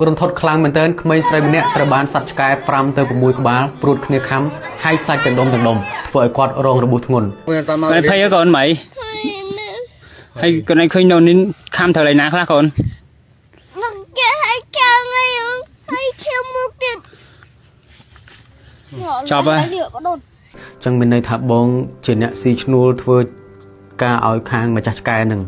រន្ធត់ខ្លាំងមែនទែនក្មេងស្រីម្នាក់ត្រូវបានសត្វឆ្កែ5ទៅ6ក្បាលព្រួតគ្នាខាំហែកសាច់ទាំងដុំទាំងដុំធ្វើឲ្យគាត់រងរបួសធ្ងន់ កូនភ័យកូនម៉ីហើយកូនឯងឃើញនៅនេះខាំត្រូវឯណាខ្លះកូន មកគេឲ្យចាំអីឲ្យឈាមមកទៀត ចប់ហើយ ចឹងមានន័យថាបងជាអ្នកស៊ីឈ្នួលធ្វើការឲ្យខាងម្ចាស់ឆ្កែនឹង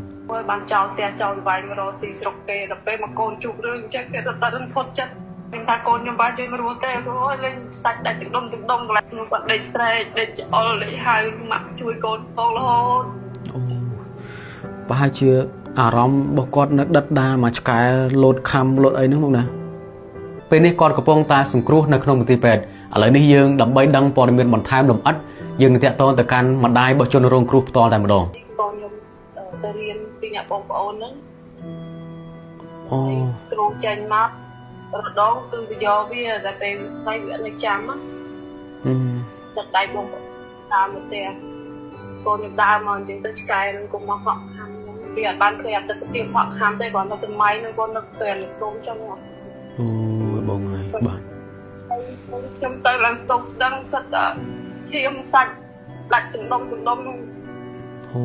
បានចោលផ្ទះចោលវាយមករកស៊ីស្រុកគេដល់ពេលមកកូនជួបរឿងអញ្ចឹងគេទៅរន្ធត់ចិត្តខ្ញុំថាកូនខ្ញុំបានជួយមករស់ទេអូយលេងសាច់ដាច់ទឹកដុំទឹកដុំកន្លែងខ្ញុំគាត់ដេកស្រែកដេកច្អល់ដេកហៅម៉ាក់ជួយកូនផងរហូត អូប្រហែលជាអារម្មណ៍របស់គាត់នៅដិតដាមកឆ្កែលោតខំលោតអីហ្នឹងមកណាពេលនេះគាត់កំពុងតែសង្គ្រោះនៅក្នុងមន្ទីរពេទ្យឥឡូវនេះយើងដើម្បីដឹងព័ត៌មានបន្ថែមលម្អិតយើងនឹងតាក់ទងទៅកាន់ម្ដាយរបស់ជនរងគ្រោះផ្ទាល់តែម្ដង កូនខ្ញុំទៅរៀនពីអ្នកបងប្អូនហ្នឹង អូ គ្រូចេញមករដងគឺទៅយកវាតែពេលថ្ងៃវានៅចាំណាទឹកដៃបងតាមទៅផ្ទះកូនខ្ញុំដើរមកអញ្ចឹងទៅឆ្កែនឹងកុំមកហក់ខាំខ្ញុំវាអត់បានឃើញអតិថិភាពហក់ខាំទេគ្រាន់តែសម័យនឹងកូននឹកស្រានក្រុមចឹង អូយបងអើយបាទ ខ្ញុំទៅឡើងស្តុកស្ដឹងសិតតែឈាមសាច់ដាច់ទាំងដុំទាំងដុំហ្នឹង អូ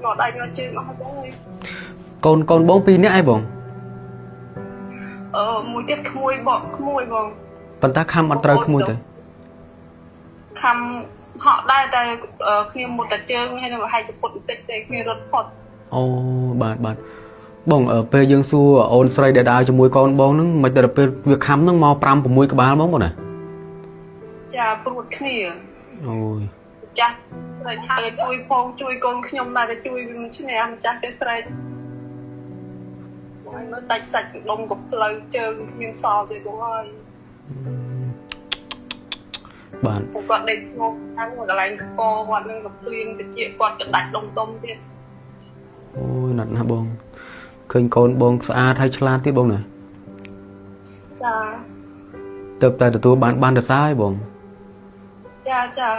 មកដៃមកជើងអស់ហើយបងអើយ កូនកូនបងពីរនាក់ឯងបង អឺមួយទៀតក្មួយបងក្មួយបង ប៉ុន្តែខំអត់ត្រូវក្មួយទេ ខំហក់ដែរតែគ្នាមុតតែជើងហើយនឹងហែកសពុតបន្តិចទេគ្នារត់ផុត អូបាទបាទបងពេលយើងសួរអូនស្រីដែលដើរជាមួយកូនបងហ្នឹងមិនដល់ពេលវាខំហ្នឹងមក5 6ក្បាលហ្មងបងណា ចាព្រួតគ្នា អូយ ចាស់ស្រែកហើយជួយផងជួយកូនខ្ញុំដែរតែជួយវាមិនឈ្នះម្ចាស់គេស្រែកបងមើលដាច់សាច់ដុំក៏ផ្លូវជើងគ្មានសល់ទេបងអើយ បាទ គាត់ដេកងប់ខាងកន្លែងកគាត់នឹងក៏ភ្លៀងតិចគាត់ក៏ដាច់ដុំដុំទៀត អូយណាត់ណាស់បងឃើញកូនបងស្អាតហើយឆ្លាតទៀតបងណា ចាទៅតែទទួលបានបានសរសើរហើយបង ចាចា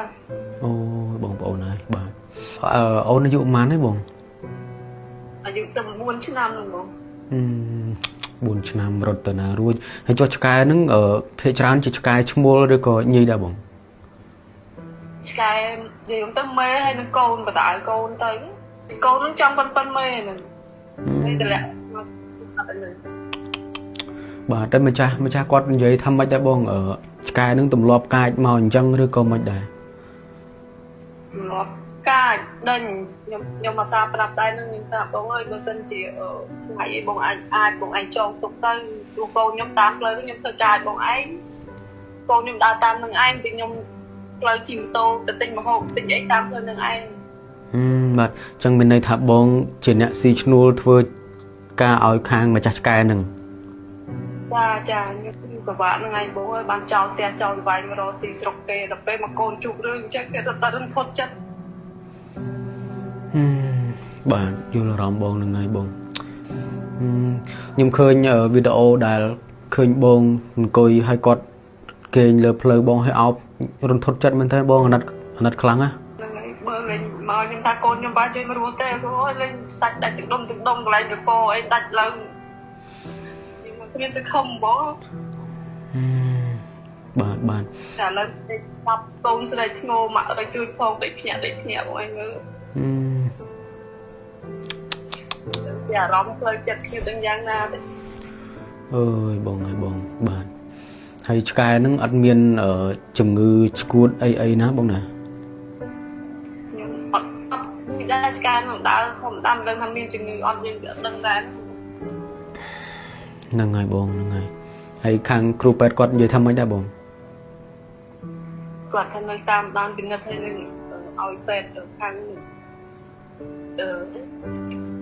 អូបងប្អូនហើយបាទអូនអាយុប៉ុន្មានទេបង អាយុទៅ4ឆ្នាំហ្នឹងបង 4ឆ្នាំរត់ទៅណារួចហើយចុះឆ្កែហ្នឹងភាគច្រើនជាឆ្កែឈ្មោលឬក៏ញីដែរបង ឆ្កែនិយាយទៅមេហើយនឹងកូនបដៅកូនទៅកូនហ្នឹងចង់ប៉ុនប៉ុនមេហ្នឹងនេះតម្លាក់មកអត់ហ្នឹង បាទតែម្ចាស់គាត់និយាយថាម៉េចដែរបងឆ្កែនឹងទម្លាប់កាចមកអញ្ចឹងឬក៏មិនដែរ ទម្លាប់កាចដេញខ្ញុំអាសាប្រាប់ដែរនឹងខ្ញុំថាបងអើយបើសិនជាថ្ងៃអីបងអាចបងឯងចងទុកទៅព្រោះកូនខ្ញុំតាមផ្លូវខ្ញុំធ្វើការឲ្យបងឯងកូនខ្ញុំដើរតាមនឹងឯងពីខ្ញុំផ្លូវជិះម៉ូតូទៅទិញម្ហូបទិញអីតាមផ្លូវនឹងឯង បាទអញ្ចឹងមានន័យថាបងជាអ្នកស៊ីឈ្នួលធ្វើការឲ្យខាងម្ចាស់ឆ្កែនឹង ចាចាខ្ញុំពិបាកហ្នឹងឯងបងអើយបានចោលផ្ទះចោលវាយមករកស៊ីស្រុកគេដល់ពេលមកកូនជួបរឿងអញ្ចឹងគេទៅរន្ធត់ចិត្ត បាទយល់អារម្មណ៍បងហ្នឹងហើយបងខ្ញុំឃើញវីដេអូដែលឃើញបងអង្គុយហើយគាត់គេងលើផ្លូវបងឲ្យអោបរន្ធត់ចិត្តមែនទែនបងអាណិតខ្លាំងណា ហ្នឹងហើយបើលេងមកខ្ញុំថាកូនខ្ញុំបានជួយមករស់ទេអូយលេងសាច់ដាច់ទឹកដុំទឹកដុំកន្លែងកអីដាច់ឡើងខ្ញុំគ្មានសង្ឃឹមបង បាទបាទ តែឥឡូវស្ដាប់កូនស្រីធ្ងោម៉ាក់ឲ្យជួយផងដេកភ្ញាក់ដេកភ្ញាក់បងឯងមើលពីអារម្មណ៍ផ្លូវចិត្តខ្ញុំដឹងយ៉ាងណាទេ អើយបងអើយបងបាទហើយឆ្កែហ្នឹងអត់មានជំងឺឆ្កួតអីអីណាបងណា ខ្ញុំអត់មានដែរឆ្កែហ្នឹងដើរធម្មតាមិនដឹងថាមានជំងឺអត់យើងអត់ដឹងដែរ ហ្នឹងហើយបងហ្នឹងហើយហើយខាងគ្រូពេទ្យគាត់និយាយថាម៉េចដែរបង គាត់ថានៅតាមដានពិនិត្យហើយនឹងឲ្យពេទ្យខាង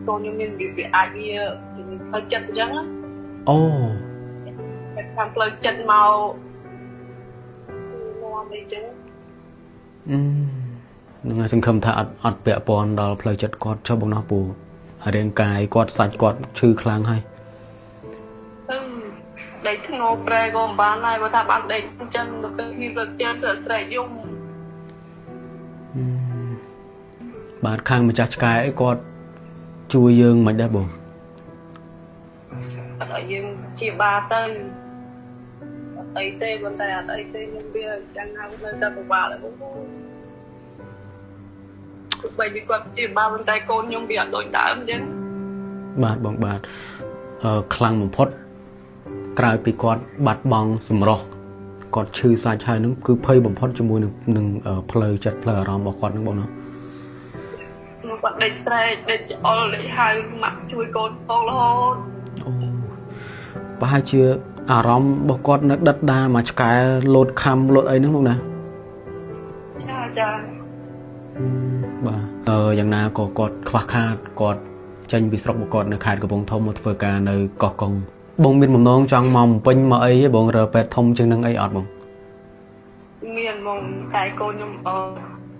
កូនខ្ញុំមានវាអាចវាជំងឺផ្លូវចិត្តអញ្ចឹងណា អូខាងផ្លូវចិត្តមកសួរនាំអីចឹង នឹងសង្ឃឹមថាអត់ពាក់ព័ន្ធដល់ផ្លូវចិត្តគាត់ចុះបងណោះពូរាងកាយគាត់សាច់គាត់ឈឺខ្លាំងហើយ ដេកធ្ងោប្រែក៏មិនបានដែរបើថាបានដេកអញ្ចឹងទៅពេលគ្នាផ្លូវចិត្តស្រែកយំ បាទខាងម្ចាស់ឆ្កែអីគាត់ជួយយើងមិនដែរបង អត់ ឲ្យយើងជាបាទៅអត់អីទេប៉ុន្តែអត់អីទេខ្ញុំវាយ៉ាងណានៅតែពិបាកដែរបងប្អូនទោះបីជាគាត់ជាបាប៉ុន្តែកូនខ្ញុំវាអត់ដូចដើមអញ្ចឹងបាទបងបាទខ្លាំងបំផុតក្រៅពីគាត់បាត់បង់សម្រស់គាត់ឈឺសាច់ហើយនឹងគឺភ័យបំផុតជាមួយនឹងផ្លូវចិត្តផ្លូវអារម្មណ៍របស់គាត់នឹងបងណាគាត់ដេកស្រែកដេកច្អល់ដេកហៅម៉ាក់ជួយកូនផងរហូតអូប្រហែលជាអារម្មណ៍របស់គាត់នៅដិតដាមកឆ្កែលោតខំលោតអីហ្នឹងបងណាចាចាបាទយ៉ាងណាក៏គាត់ខ្វះខាតគាត់ចេញពីស្រុករបស់គាត់នៅខេត្តកំពង់ធំមកធ្វើការនៅកោះកុងបងមានបំណងចង់មកបំពេញមកអីទេបងរើពេទ្យធំជាងនឹងអីអត់បងមានបងតែកូនខ្ញុំ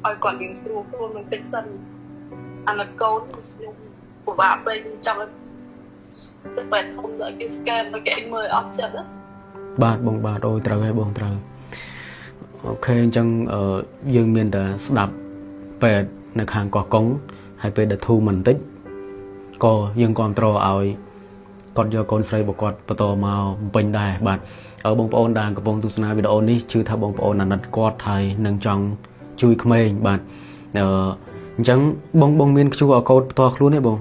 ឲ្យគាត់រៀនស្រួលខ្លួនបន្តិចសិនអាណិតកូនខ្ញុំពិបាកពេកខ្ញុំចង់ឲ្យទៅពេទ្យធំដល់គេ scan ដល់គេមើលអស់ចិត្តបាទបងបាទអូយត្រូវហើយបងត្រូវអូខេអញ្ចឹងយើងមានតែស្ដាប់ពេទ្យនៅខាងកោះកុងហើយពេលដែលធូរមិនតិចក៏យើងគ្រប់គ្រងឲ្យគាត់យកកូនស្រីរបស់គាត់បន្តមកបំពេញដែរបាទបងប្អូនដែលកំពុងទស្សនាវីដេអូនេះជឿថាបងប្អូនអាណិតគាត់ហើយនឹងចង់ជួយក្មេងបាទអញ្ចឹងបងបងមាន QR code ផ្ទាល់ខ្លួនទេបង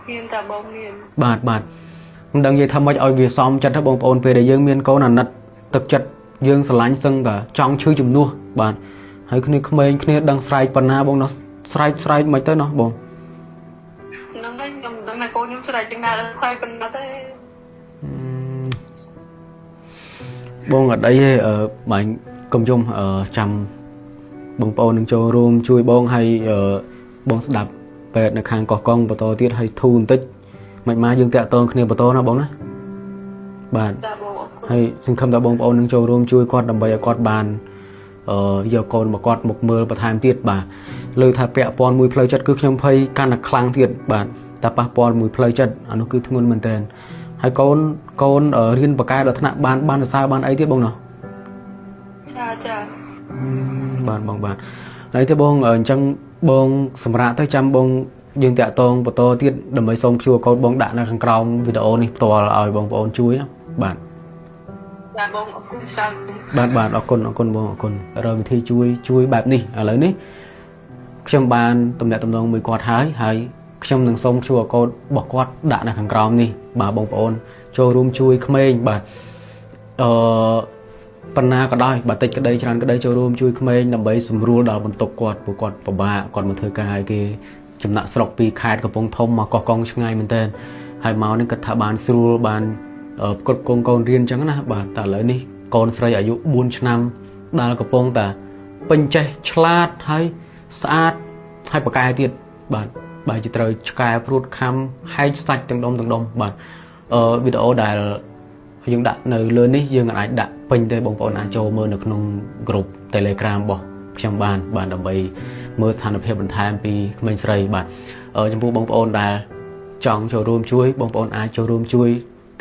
មានតែបងមានបាទបាទមិនដឹងនិយាយថាម៉េចឲ្យវាសមចិត្តទេបងប្អូនពេលដែលយើងមានកូនអាណិតទឹកចិត្តយើងស្រឡាញ់សឹងតែចង់ឈឺជំនួសបាទហើយគ្នាក្មេងគ្នាដឹងស្រែកប៉ុណ្ណាបងណោះស្រែកស្រែកមិនទៅណោះបងហ្នឹងហើយខ្ញុំដឹងថាកូនខ្ញុំស្រែកជាងណាស្រែកប៉ុណ្ណាទេបងអត់អីទេបាញ់កុំយំចាំបងប្អូននឹងចូលរួមជួយបងហើយបងស្ដាប់ពេទ្យនៅខាងកោះកុងបន្តទៀតហើយធូរបន្តិចមិនមកយើងតាក់ទងគ្នាបន្តណាបងណាបាទហើយសង្ឃឹមថាបងប្អូននឹងចូលរួមជួយគាត់ដើម្បីឲ្យគាត់បានយកកូនមកគាត់មកមើលបន្ថែមទៀតបាទលើថាពាក់ព័ន្ធមួយផ្លូវចិត្តគឺខ្ញុំភ័យកាន់តែខ្លាំងទៀតបាទតែប៉ះពាល់មួយផ្លូវចិត្តអានោះគឺធ្ងន់មែនតើហើយកូនរៀនបកកែដល់ថ្នាក់បានសរសើរបានអីទៀតបងណោះចាចាបាទបងបាទហើយទេបងអញ្ចឹងបងសម្រាប់ទៅចាំបងយើងតាក់ទងបន្តទៀតដើម្បីសូម QR code បងដាក់នៅខាងក្រោមវីដេអូនេះផ្ទាល់ឲ្យបងប្អូនជួយណាបាទបាទបងអរគុណច្រើនបាទបាទអរគុណអរគុណបងអរគុណរកវិធីជួយបែបនេះឥឡូវនេះខ្ញុំបានទំនាក់ទំនងមួយគាត់ហើយហើយខ្ញុំនឹងសូម QR code របស់គាត់ដាក់នៅខាងក្រោមនេះបាទបងប្អូនចូលរួមជួយក្មេងបាទប៉ុណ្ណាក៏ដោយបើតិចក្តីច្រើនក្តីចូលរួមជួយក្មេងដើម្បីសម្រួលដល់បន្ទុកគាត់ព្រោះគាត់ពិបាកគាត់មកធ្វើការឲ្យគេចំណាក់ស្រុកពីខេត្តកំពង់ធំមកកោះកុងឆ្ងាយមែនទែនហើយមកនេះគាត់ថាបានស្រួលបានផ្គត់ផ្គង់កូនរៀនអញ្ចឹងណាបាទតែឥឡូវនេះកូនស្រីអាយុ4ឆ្នាំដែលកំពុងតែពេញចេះឆ្លាតហើយស្អាតហើយប៉ាកែទៀតបាទបែរជាត្រូវឆ្កែព្រួតខំហែកសាច់ទាំងដុំទាំងដុំបាទវីដេអូដែលយើងដាក់នៅលើនេះយើងអាចដាក់ពេញទេបងប្អូនអាចចូលមើលនៅក្នុងក្រុម Telegram របស់ខ្ញុំបានបាទដើម្បីមើលស្ថានភាពបន្ថែមពីក្មេងស្រីបាទចំពោះបងប្អូនដែលចង់ចូលរួមជួយបងប្អូនអាចចូលរួមជួយ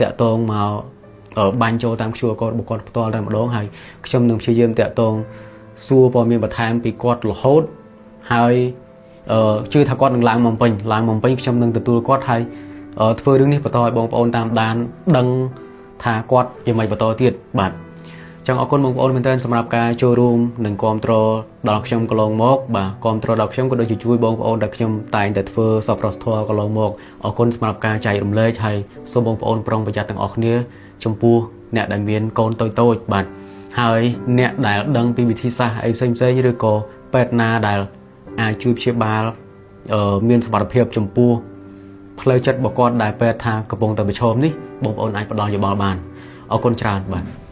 តាក់ទងមកបាញ់ចូលតាម QR code របស់គាត់ផ្ទាល់តែម្ដងហើយខ្ញុំនឹងព្យាយាមតាក់ទងសួរព័ត៌មានបន្ថែមពីគាត់រហូតហើយជឿថាគាត់នឹងឡើងមកពេញខ្ញុំនឹងទទួលគាត់ហើយធ្វើរឿងនេះបន្តឲ្យបងប្អូនតាមដានដឹងថាគាត់យ៉ាងម៉េចបន្តទៀតបាទចឹងអរគុណបងប្អូនមែនទែនសម្រាប់ការចូលរួមនិងគាំទ្រដល់ខ្ញុំកន្លងមកបាទគាំទ្រដល់ខ្ញុំក៏ដូចជាជួយបងប្អូនដែលខ្ញុំតែងតែធ្វើសប្បុរសធម៌កន្លងមកអរគុណសម្រាប់ការចែករំលែកហើយសូមបងប្អូនប្រុងប្រយ័ត្នទាំងអស់គ្នាចំពោះអ្នកដែលមានកូនតូចៗបាទហើយអ្នកដែលដឹងពីវិធីសាស្ត្រអីផ្សេងៗឬក៏ពេទ្យណាដែលអាចជួយព្យាបាលមានសុវត្ថិភាពចំពោះផ្លូវចិត្តរបស់គាត់ដែលពេទ្យថាកំពុងតែប្រឈមនេះបងប្អូនអាចផ្ដល់យោបល់បានអរគុណច្រើនបាទ